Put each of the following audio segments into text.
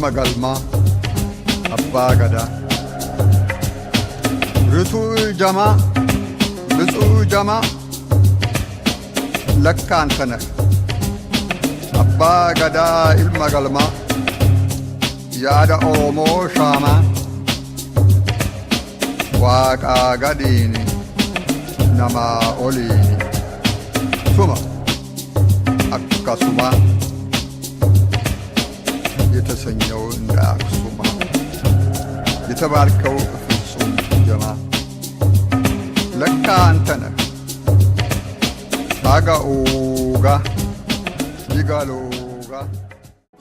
Ilma galmaa Abbaa Gadaa ርቱዕ ጀማ ብፁዕ ጀማ ለካ አንተ ነህ Abbaa Gadaa ilma galmaa yaada Oromoo shaamaa Waaqaa gadiini namaa oliini suma akkasuma የተሰኘው እንደ አክሱማ የተባልከው ፍጹም ጀማ ለካ አንተ ነህ አጋኡጋ ዲጋሎጋ።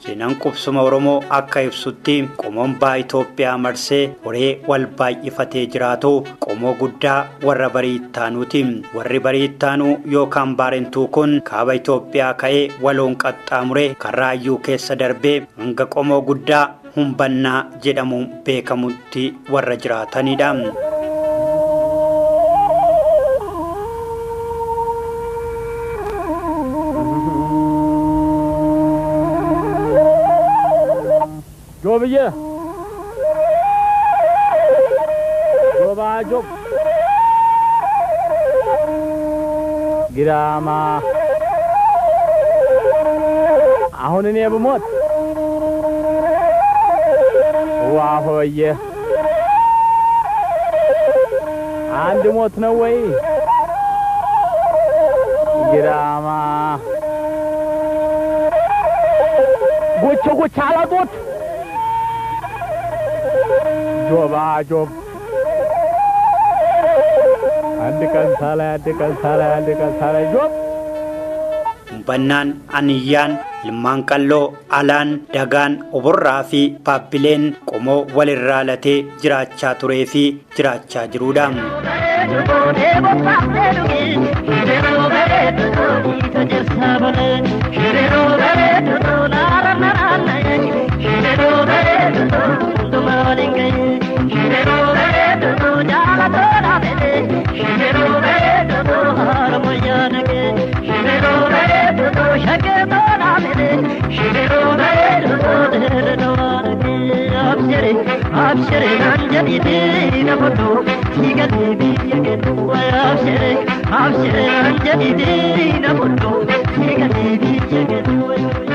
Seenaan qubsuma Oromoo akka ibsutti, qomoon baha Itoophiyaa marsee horee wal baay'ifatee jiraatu qomoo guddaa warra Barii Ittaanuuti. Warri Barii Ittaanuu yookaan Baarentuu kun kaaba Itoophiyaa ka'ee waloon qaxxaamuree Karraayyuu keessa darbee hanga qomoo guddaa Humbannaa jedhamuun beekamutti warra jiraatanidha. ጆብዬ ጆባ ጆብ ግራማ፣ አሁን እኔ ብሞት ዋሆዬ አንድ ሞት ነው ወይ? ግራማ ጎቸ ጎቸ አላጦት ጆባ ጆብ አንድ ቀን ሳላይ፣ አንድ ቀን ሳላይ፣ አንድ ቀን ሳላይ ጆብ። Humbannaan, Aniyyaan, Ilmaan Qalloo, Alaan, Dagaan, Oborraa fi Baabbileen qomoo walirraa latee jiraachaa turee fi jiraachaa jirudha.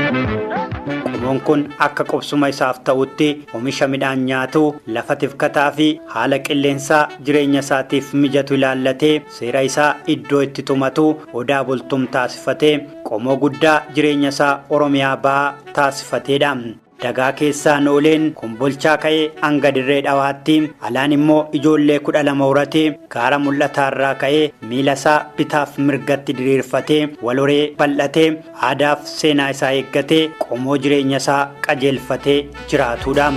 Qomoon kun akka qubsuma isaaf ta'utti oomisha midhaan nyaatu, lafa tifkataa fi haala qilleensaa jireenya isaatiif mijatu ilaallatee seera isaa iddoo itti tumatu Odaa Bultum taasifatee qomoo guddaa jireenya isaa Oromiyaa bahaa taasifateedha. Dagaa keessaa Nooleen Kombolchaa ka'ee hanga Dirree Dhawaatti, Alaan immoo ijoollee 12 horatee gaara mul'ataarraa ka'ee miila isaa bitaaf mirgatti diriirfatee wal horee bal'atee aadaaf seenaa isaa eeggatee qomoo jireenya isaa qajeelfatee jiraatudha.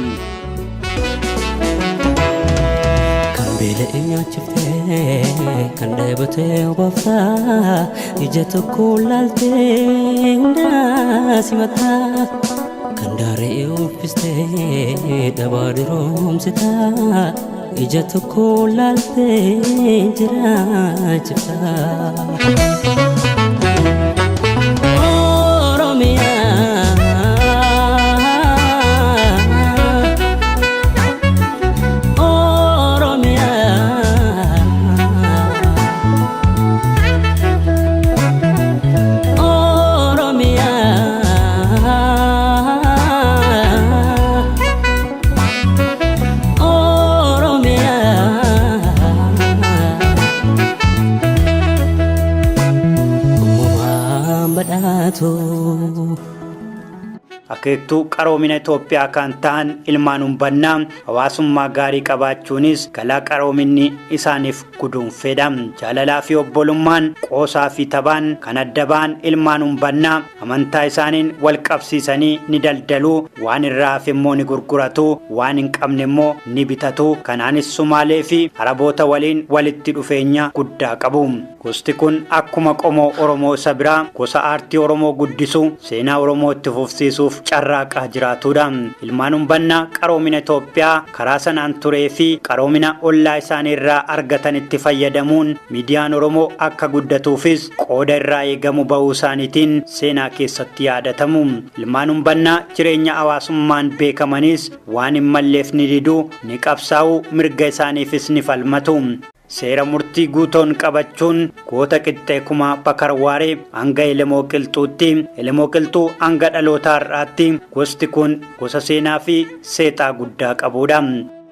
Kan beela'e nyaachiftee, kan dheebotee obaaftaa, ija tokko laaltee hundaa simataa. Kan daaree uffistee dhabaa diroomsitaa, ija tokko laaltee jiraachiftaa. Oromiyaa. Oromiyaa. Oromiyaa. Oromiyaa. Uumamaan badhaatu. Akeektuu qaroomina Itoophiyaa kan ta'an ilmaan Humbannaa hawaasummaa gaarii qabaachuunis galaa qaroominni isaaniif guduunfedha. Jaalalaa fi obbolummaan, qoosaa fi taphaan kan adda ba'an ilmaan Humbannaa amantaa isaaniin wal qabsiisanii ni daldalu, waan irraa hafe immoo ni gurguratu, waan hin qabne immoo ni bitatu. Kanaanis Sumaalee fi Araboota waliin walitti dhufeenya guddaa qabu. Gosti kun akkuma qomoo Oromoo isa biraa gosa aartii Oromoo guddisuu, seenaa Oromoo itti fufsiisuuf carraaqaa jiraatudha. Ilmaan Humbannaa qaroomina Itoophiyaa karaa sanaan turee fi qaroomina ollaa isaanii irraa argatan itti fayyadamuun miidiyaan Oromoo akka guddatuufis qooda irraa eegamu bahuu isaaniitiin seenaa keessatti yaadatamu. Ilmaan Humbannaa jireenya hawaasummaan beekamanis waan hin malleef ni didu, ni qabsaa'u, mirga isaaniifis ni falmatu. Seera murtii guutoon qabachuun goota qixxee kumaa Bakar Waaree hanga Elemoo Qilxuutti, Elemoo Qilxuu hanga dhaloota har'aatti gosti kun gosa seenaa fi seexaa guddaa qabudha.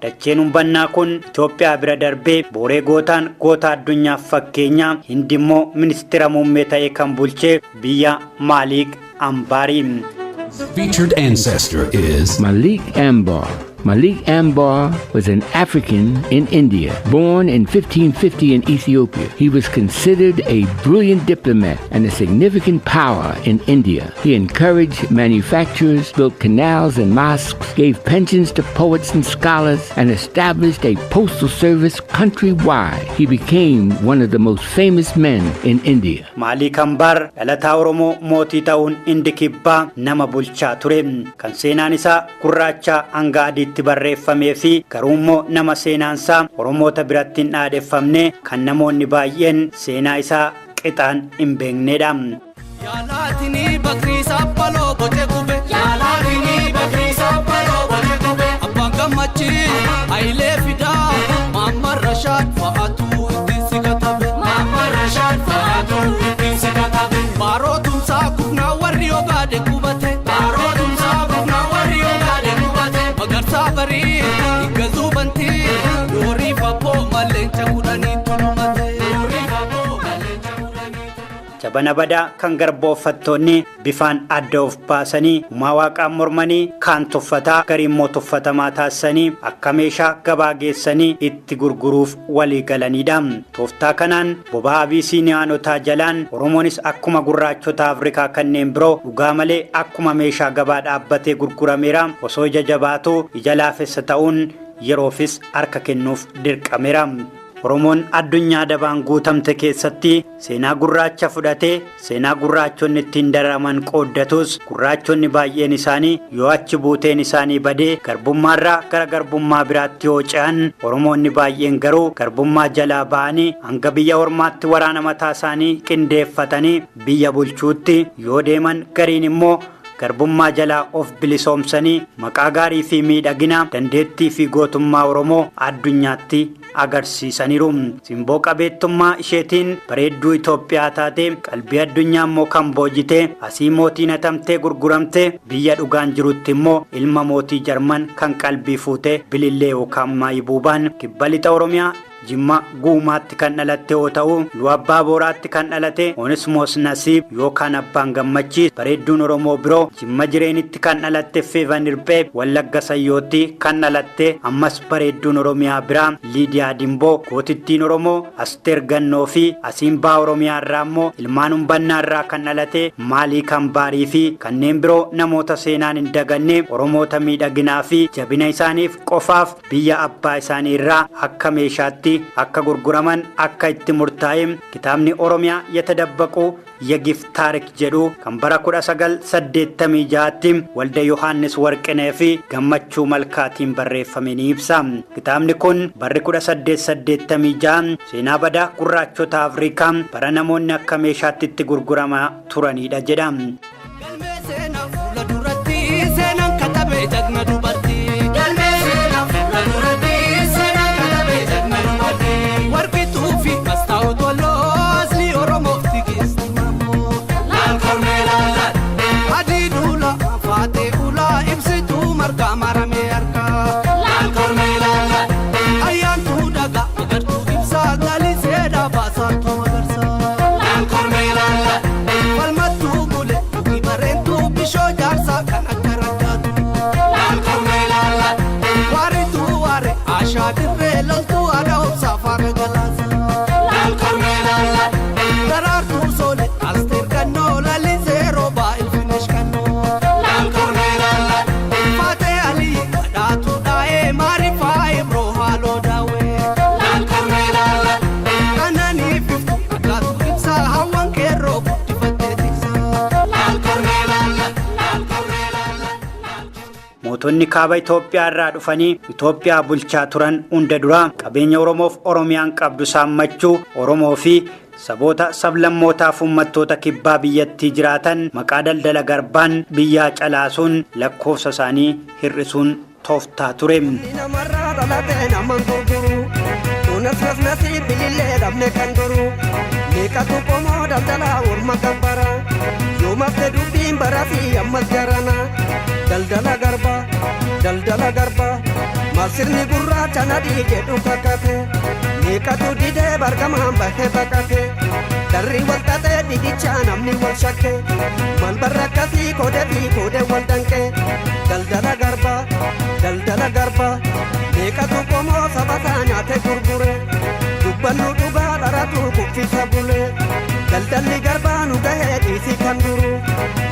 Dacheen Humbannaa kun Itoophiyaa bira darbee booree gootaan goota addunyaaf fakkeenya, Hindi immoo ministeera muummee ta'ee kan bulchee biyya Maaliik Ambaarii. Featured ancestor is Malik Ambar. Malik Ambar was an African in India, born in 1550 in Ethiopia. He was considered a brilliant diplomat and a significant power in India. He encouraged manufacturers, built canals and mosques, gave pensions to poets and scholars, and established a postal service countrywide. He became one of the most famous men in India. Maaliik Ambaar dhalataa Oromoo mootii ta'uun Hindi kibbaa nama bulchaa ture. Kan seenaan isaa gurraacha hanga adiitti barreeffamee fi garuu immoo nama seenaansaa Oromoota biratti hin dhaadheffamne, kan namoonni baay'een seenaa isaa qixaan hin beeknedha. Yaalaatinii bakrii saaphaloo boce kube. Yaalaatinii bakrii saaphaloo boce kube. Abbaan gammachii Hayilee Fidaa Maamman Rashaad fa'aatu ittiin si katabe. Maamman Rashaad fa'aatu ittiin si katabe. Baaroo tumsaa kufnaa warri ogaade qubate. Baaroo tumsaa kufnaa warri ogaade qubate. Magarsaa barii higgazuu bantii doorii fabboo malleenca 10 tulumate. Doorii fabboo malleenca 10. Jabana badaa kan garbooffattoonni bifaan adda of baasanii uumaa waaqaan mormanii, kaan tuffataa, garii immoo tuffatamaa taasisanii akka meeshaa gabaa geessanii itti gurguruuf walii galanidha. Tooftaa kanaan boba'aa Abisiiniyaanotaa jalaan Oromoonis akkuma gurraachota Afrikaa kanneen biroo dhugaa malee akkuma meeshaa gabaa dhaabbatee gurgurameera. Osoo ija jabaatu ija laafessa ta'uun yeroofis harka kennuuf dirqameera. Oromoon addunyaa dabaan guutamte keessatti seenaa gurraacha fudhatee seenaa gurraachonni ittiin daraman qooddatus, gurraachonni baay'een isaanii yoo achi buuteen isaanii badee garbummaarraa gara garbummaa biraatti yoo ce'an, Oromoonni baay'een garuu garbummaa jalaa ba'anii hanga biyya ormaatti waraana mataa isaanii qindeeffatanii biyya bulchuutti yoo deeman, gariin immoo garbummaa jalaa of bilisoomsanii maqaa gaarii fi miidhagina, dandeettii fi gootummaa Oromoo addunyaatti agarsiisaniiru. Simboo qabeettummaa isheetiin bareedduu Itoophiyaa taate, qalbii addunyaa immoo kan boojite, asii mootii natamtee gurguramte, biyya dhugaan jirutti immoo ilma mootii Jarman kan qalbii fuute Bilillee yookaan Maayibuubaan kibba lixa Oromiyaa Jimma Guumaatti kan dhalatte yoo ta'u, Iluu Abbaa Booraatti kan dhalate Onismoos Nasiib yookaan Abbaan Gammachiis, bareedduun Oromoo biroo Jimma Jireenitti kan dhalatte Feevan Hirphee, Wallagga Sayyootti kan dhalatte ammas bareedduun Oromiyaa biraa Liidiyaa Dimboo, gootittiin Oromoo Asteer Gannoo fi Asiimbaa Oromiyaa irraa immoo ilmaan Humbannaa irraa kan dhalate Maalii Kambaarii fi kanneen biroo namoota seenaan hin daganne, Oromoota miidhaginaa fi jabina isaaniif qofaaf biyya abbaa isaanii irraa akka meeshaatti akka gurguraman akka itti murtaa'e kitaabni Oromiyaa የተደበቁ የግፍ ታሪክ jedhu kan bara 1986tti Walda Yohaannis Warqinee fi Gammachuu Malkaatiin barreeffame ni ibsa. Kitaabni kun barri 1886 seenaa badaa gurraachota Afrikaa bara namoonni akka meeshaatti itti gurguramaa turanidha jedha. Galmee seenaa fuula duratti seenaan katabee jagna dubartii. Galmee seenaa fuula duratti seenaan katabee jagna dubartii. Warqituu fi mastaa'ot walloo asli Oromoof tigisti maammoo. Laal kormee laal laal. Adii duula faatee ulaa ibsituu margaa maramee harkaa. Laal kormee laal laal. Ayyaantuu dhagaa magartuu ibsaa galisee dhaabasaatu magarsaa. Laal kormee laal laal. Falmattuu bulee dhugii bareentuu bishoo jaarsaa kan akka raggaatu. Laal kormee laal laal. Waarituu waare ashaa dirree loltuu aadaa obsaa faana galaasa. Laal kormee laal laal. Daraartuu soolee Asteer Gannoo lalisee roobaa ilfinesh kannoo. Laal kormee laal laal. Faatee Alii badhaatuu dhaa'ee maariifaa Ibroo haaloo daawwee. Laal kormee laal laal. Kananii fifti akkaatu ibsaa hawwan qeerroo guddifattee tiksaa. Laal kormee laal laal. Laal kormee laal laal. Mootonni kaaba Itoophiyaa irraa dhufanii Itoophiyaa bulchaa turan hunda dura qabeenya Oromoof Oromiyaan qabdu saammachuu, Oromoo fi Saboota sablammootaaf uummattoota kibbaa biyyattii jiraatan maqaa daldala garbaan biyyaa calaasuun lakkoofsa isaanii hir'isuun tooftaa ture. Namarraa dhalatee naman gurguru Tunas nasnasii bilillee dhabne kan duru Meeqatu qomoo daldalaa orma gabbara Yoomafte dubbiin barasii ammas jarana Daldala garba daldala garba Maal sirni gurraacha nadii jedhu kakate Meeqatu didee bargamaan bahee baqate Darri wal xaxee didichaa namni wal shakke Maal barra akkasii koodee fi koodee wal danqe Daldala garba daldala garba Meeqatu qomoo saba isaa nyaate gurgure Dubbannu dhugaa dharatu kuffisa bule Daldalli garbaa nu gahee dhiisii kan duru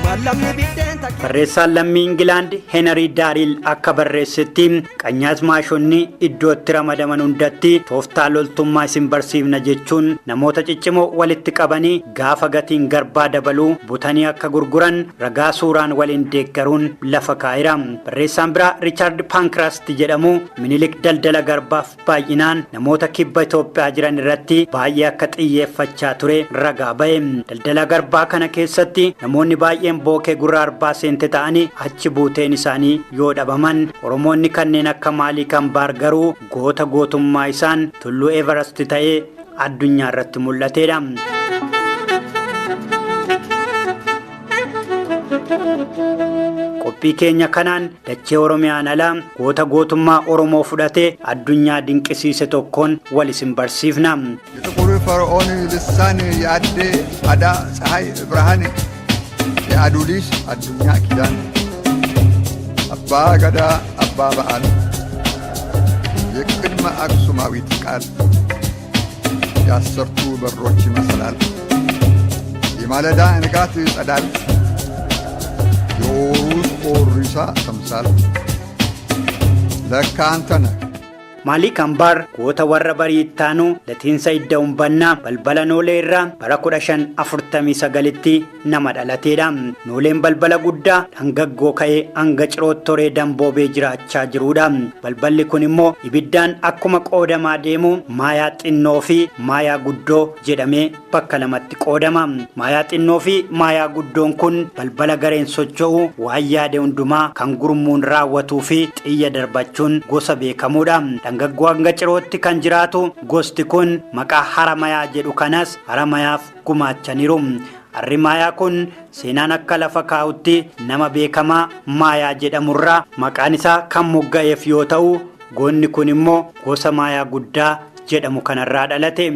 Maallamni biddeen takka. Barreessaan lammii Ingilaand Heenarii Daariil akka barreessetti qanyaazmaashonni iddootti ramadaman hundatti tooftaa loltummaa isin barsiifna jechuun namoota ciccimoo walitti qabanii gaafa gatiin garbaa dabaluu butanii akka gurguran ragaa suuraan waliin deeggaruun lafa kaa'eera. Barreessaan biraa Riichaard Paankrast jedhamu Minilik daldala garbaaf baay'inaan namoota kibba Itoophiyaa jiran irratti baay'ee akka xiyyeeffachaa ture ragaa ba'e. Daldala garbaa kana keessatti namoonni baay'een bookee gurra arbaa seente ta'anii achi buuteen isaanii yoo dhabaman Oromoonni kanneen akka Maalii Kambaar garuu goota gootummaa isaan tulluu Everest ta'ee addunyaa irratti mul'ateedha. Qophii keenya kanaan dachee Oromiyaan alaa goota gootummaa Oromoo fudhatee addunyaa dinqisiise tokkoon wal isin barsiifna. የጥቁር ፈርዖን ልሳን የአዴ አዳ ፀሐይ ብርሃን የአዱሊስ አዱኛ ኪዳን አባ ገዳ አባ በዓል የቅድመ አክሱማዊት ቃል የአሰርቱ በሮች ይመስላል የማለዳ ንጋት ጸዳል የኦሩስ ኦሪሳ ተምሳል ለካ አንተ ነህ። Maalik Ambaar goota warra barii ittaanu latiinsa idda umbannaa balbala Noolee irraa bara 1549tti nama dhalateedha. Nooleen balbala guddaa dhangaggoo ka'ee hanga ciroottoree damboobee jiraachaa jirudha. Balballi kun immoo ibiddaan akkuma qoodamaa deemu maayaa xinnoo fi maayaa guddoo jedhamee bakka lamatti qoodama. Maayaa xinnoo fi maayaa guddoon kun balbala gareen socho'u waan yaade hundumaa kan gurmuun raawwatuu fi xiyya darbachuun gosa beekamuudha. Dhangaggoo hanga cirootti kan jiraatu gosti kun maqaa Haramayaa jedhu kanas Haramayaaf gumaachaniiru. Harri Maayaa kun seenaan akka lafa kaa'utti nama beekamaa Maayaa jedhamurraa maqaan isaa kan mogga'eef yoo ta'u goonni kun immoo gosa Maayaa guddaa jedhamu kanarraa dhalate.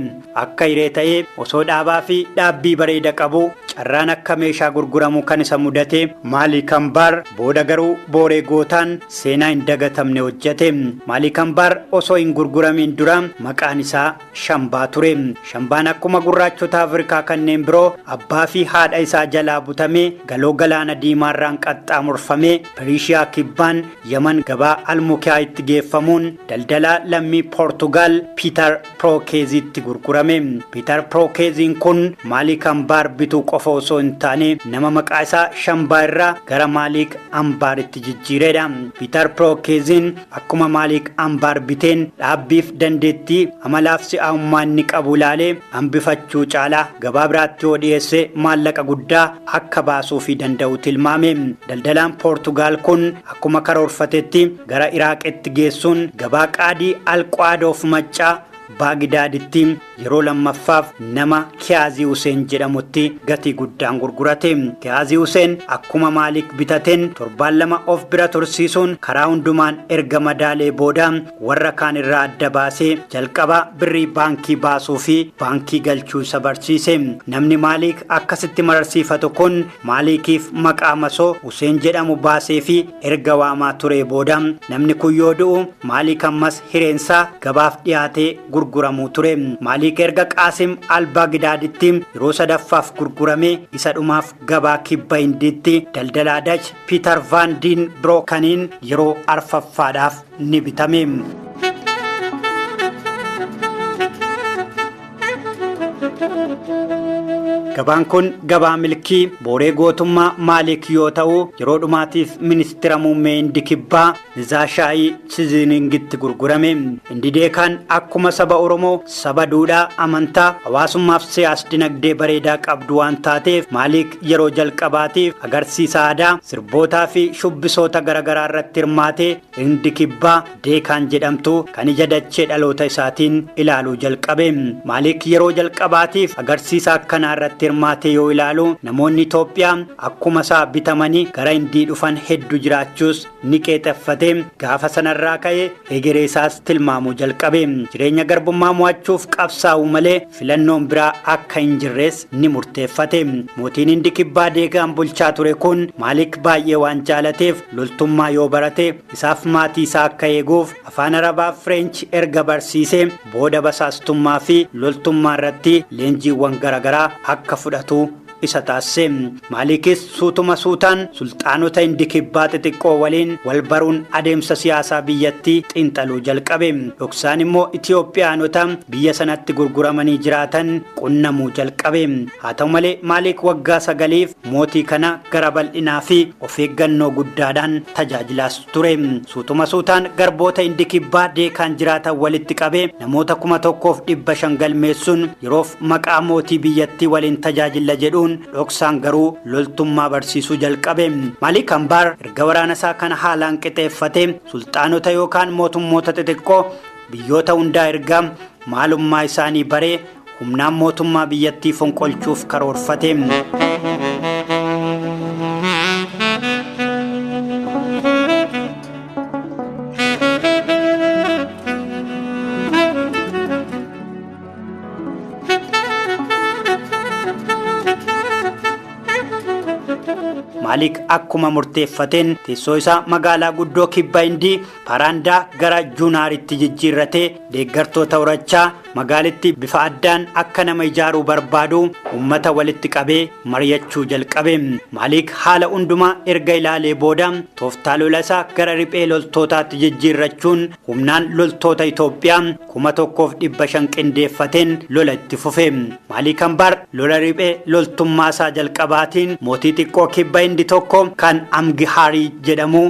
Akka hiree ta'ee osoo dhaabaa fi dhaabbii bareeda qabu carraan akka meeshaa gurguramu kan isa mudate Maalik Ambaar booda garuu booree gootaan seenaa hin dagatamne hojjete. Maalik Ambaar osoo hin gurguramiin dura maqaan isaa Shambaa ture. Shambaan akkuma gurraachota Afrikaa kanneen biroo abbaa fi haadha isaa jalaa butamee galoo galaana diimaarraan qaxxaamurfamee Perishiyaa kibbaan Yaman gabaa Almukiyaa itti geeffamuun daldalaa lammii Poortugaal Piiter Pirookeeziitti gurgurame. Piiter Pirookeeziin kun Maalik Ambaar bituu qofa osoo hin taane nama maqaa isaa Shambaa irraa gara Maalik Ambaaritti jijjiiredha. Piiter Pirookeeziin akkuma Maalik Ambaar biteen dhaabbiif dandeettii amalaaf si'aa'ummaa inni qabu ilaalee hambifachuu caalaa gabaa biraatti yoo dhiyeesse maallaqa guddaa akka baasuufii danda'u tilmaame. Daldalaan Poortugaal kun akkuma karoorfatetti gara Iraaqitti geessuun gabaa qaadii Alqwaadoof Maccaa Baagdaaditti yeroo lammaffaaf nama Kiyaazii Huseen jedhamutti gatii guddaan gurgurate. Kiyaazii Huseen akkuma Maalik bitateen torbaan lama of bira tursiisuun karaa hundumaan erga madaalee booda warra kaan irraa adda baasee jalqaba birrii baankii baasuu fi baankii galchuu isa barsiise. Namni Maalik akkasitti mararsiifatu kun Maalikiif maqaa masoo Huseen jedhamu baasee fi erga waamaa ture booda namni kun yoo du'u Maalik ammas hireensaa gabaaf dhiyaatee gurguramuu ture. Maalik erga Qaasim Al-Baagdaaditti yeroo sadaffaaf gurgurame isa dhumaaf gabaa kibba Hindiitti daldalaa Dach Piiter Van Dien Brookaniin yeroo arfaffaadhaaf ni bitame. Gabaan kun gabaa milkii booree gootummaa Maalik yoo ta'u, yeroo dhumaatiif ministeera muummee Hindi Kibbaa Nizaashaayii Chiziningitti gurgurame. Hindi Deekaan akkuma saba Oromoo saba duudhaa, amantaa, hawaasummaaf siyaas dinagdee bareedaa qabdu waan taateef, Maalik yeroo jalqabaatiif agarsiisa aadaa, sirbootaa fi shubbisoota garaagaraa irratti hirmaatee Hindi Kibbaa Deekaan jedhamtu kan ija dachee dhaloota isaatiin ilaaluu jalqabe. Maalik yeroo jalqabaatiif agarsiisa akkanaa irratti hirmaatee yoo ilaalu, namoonni Itoophiyaa akkuma isaa bitamanii gara Hindii dhufan hedduu jiraachuus ni qeexeffate. Gaafa sanarraa ka'ee egeree isaas tilmaamuu jalqabe. Jireenya garbummaa mo'achuuf qabsaa'u malee filannoon biraa akka hin jirres ni murteeffate. Mootiin Hindi Kibbaa Deegaan bulchaa ture kun Maalik baay'ee waan jaalateef, loltummaa yoo barate isaaf maatii isaa akka eeguuf afaan Arabaa, Fireench erga barsiisee booda, basaastummaa fi loltummaa irratti leenjiiwwan garaagaraa akka fudhatu isa taasise. Maalikis suutuma suutaan sulxaanota Hindi Kibbaa xixiqqoo waliin wal baruun adeemsa siyaasaa biyyattii xiinxaluu jalqabe. Dhoksaan immoo Itoophiyaanota biyya sanatti gurguramanii jiraatan qunnamuu jalqabe. Haa ta'u malee, Maalik waggaa 9f mootii kana gara bal'inaa fi of eeggannoo guddaadhaan tajaajilaas ture. Suutuma suutaan garboota Hindi Kibbaa Deekaan jiraatan walitti qabee namoota 1500 galmeessuun, yeroof maqaa mootii biyyattii waliin tajaajila jedhuun, dhoksaan garuu loltummaa barsiisuu jalqabe. Maalik Ambaar erga waraana isaa kana haalaan qixeeffate, sulxaanota yookaan mootummoota xixiqqoo biyyoota hundaa erga maalummaa isaanii baree, humnaan mootummaa biyyattii fonqolchuuf karoorfate. Maalik akkuma murteeffateen teessoo isaa magaalaa guddoo kibba Hindii Paraandaa gara Juunaaritti jijjiirratee, deeggartoota horachaa, magaalitti bifa addaan akka nama ijaaruu barbaadu uummata walitti qabee mari'achuu jalqabe. Maalik haala hundumaa erga ilaalee booda, tooftaa lola isaa gara riphee loltootaatti jijjiirrachuun humnaan loltoota Itoophiyaa 1500 qindeeffateen lola itti fufe. Maalik Ambaar lola riphee loltummaa isaa jalqabaatiin mootii xiqqoo kibba Hindi tokko kan Amgihaarii jedhamu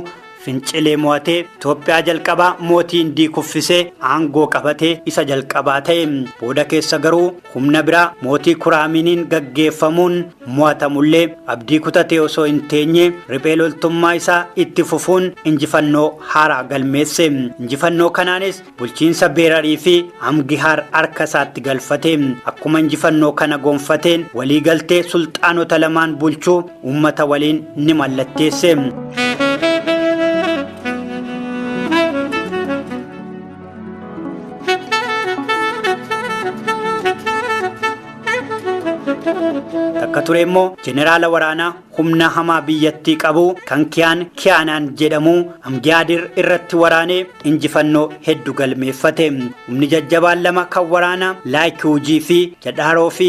fincilee mo'atee, Itoophiyaa jalqabaa mootii Hindii kuffisee aangoo qabatee isa jalqabaa ta'e. Booda keessa garuu humna biraa mootii Kuraaminiin gaggeeffamuun mo'atamullee, abdii kutatee osoo hin teenye riphee loltummaa isaa itti fufuun injifannoo haaraa galmeesse. Injifannoo kanaanis bulchiinsa Beerarii fi Amgihaar harka isaatti galfate. Akkuma injifannoo kana gonfateen, waliigaltee sulxaanota lamaan bulchuu uummata waliin ni mallatteesse. Takka ture immoo jeneraala waraanaa humna hamaa biyyattii qabu kan Kiyaan Kiyaanaan jedhamu Amgiyaadir irratti waraanee injifannoo hedduu galmeeffate. Humni jajjabaan lama kan waraanaa Laakiwujii fi Jadhaaroo fi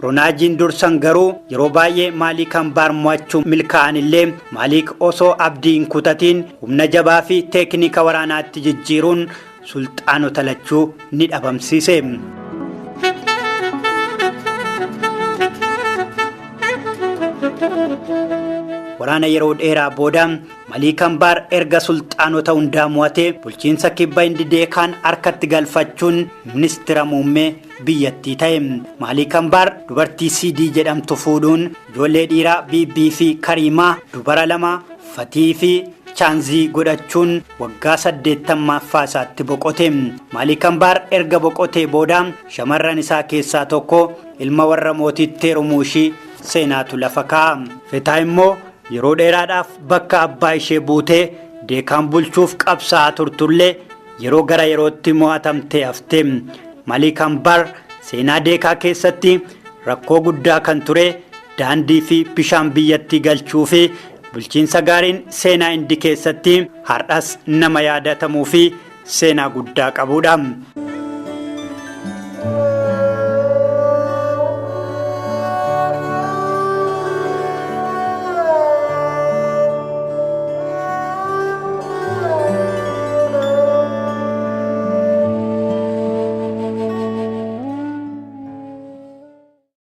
Ronaajiin dursan garuu yeroo baay'ee Maaliik Ambaar mo'achuu milkaa'an illee, Maaliik osoo abdii hin kutatiin humna jabaa fi teeknika waraanaatti jijjiiruun sulxaanota lachuu ni dhabamsiise. Waraana yeroo dheeraa booda Maliik Ambaar erga sulxaanota hundaa mo'atee, bulchiinsa kibba Hindi Deekaan harkatti galfachuun ministeera muummee biyyattii ta'e. Maaliik Ambaar dubartii Sidii jedhamtu fuudhuun ijoollee dhiiraa Biibbii fi Kariimaa, dubara lama Fatii fi Chaanzii godhachuun waggaa 80ffaa isaatti boqote. Maaliik Ambaar erga boqotee booda shamarran isaa keessaa tokko ilma warra mootiitti heerumuu ishii seenaatu lafa kaa'a. Fetaa immoo yeroo dheeraadhaaf bakka abbaa ishee buutee Deekaan bulchuuf qabsaa'aa turtullee, yeroo gara yerootti mo'atamtee hafte. Maliik Ambaar seenaa Deekaa keessatti rakkoo guddaa kan ture daandii fi bishaan biyyattii galchuu fi bulchiinsa gaariin seenaa Hindi keessatti har'as nama yaadatamuu fi seenaa guddaa qabudha.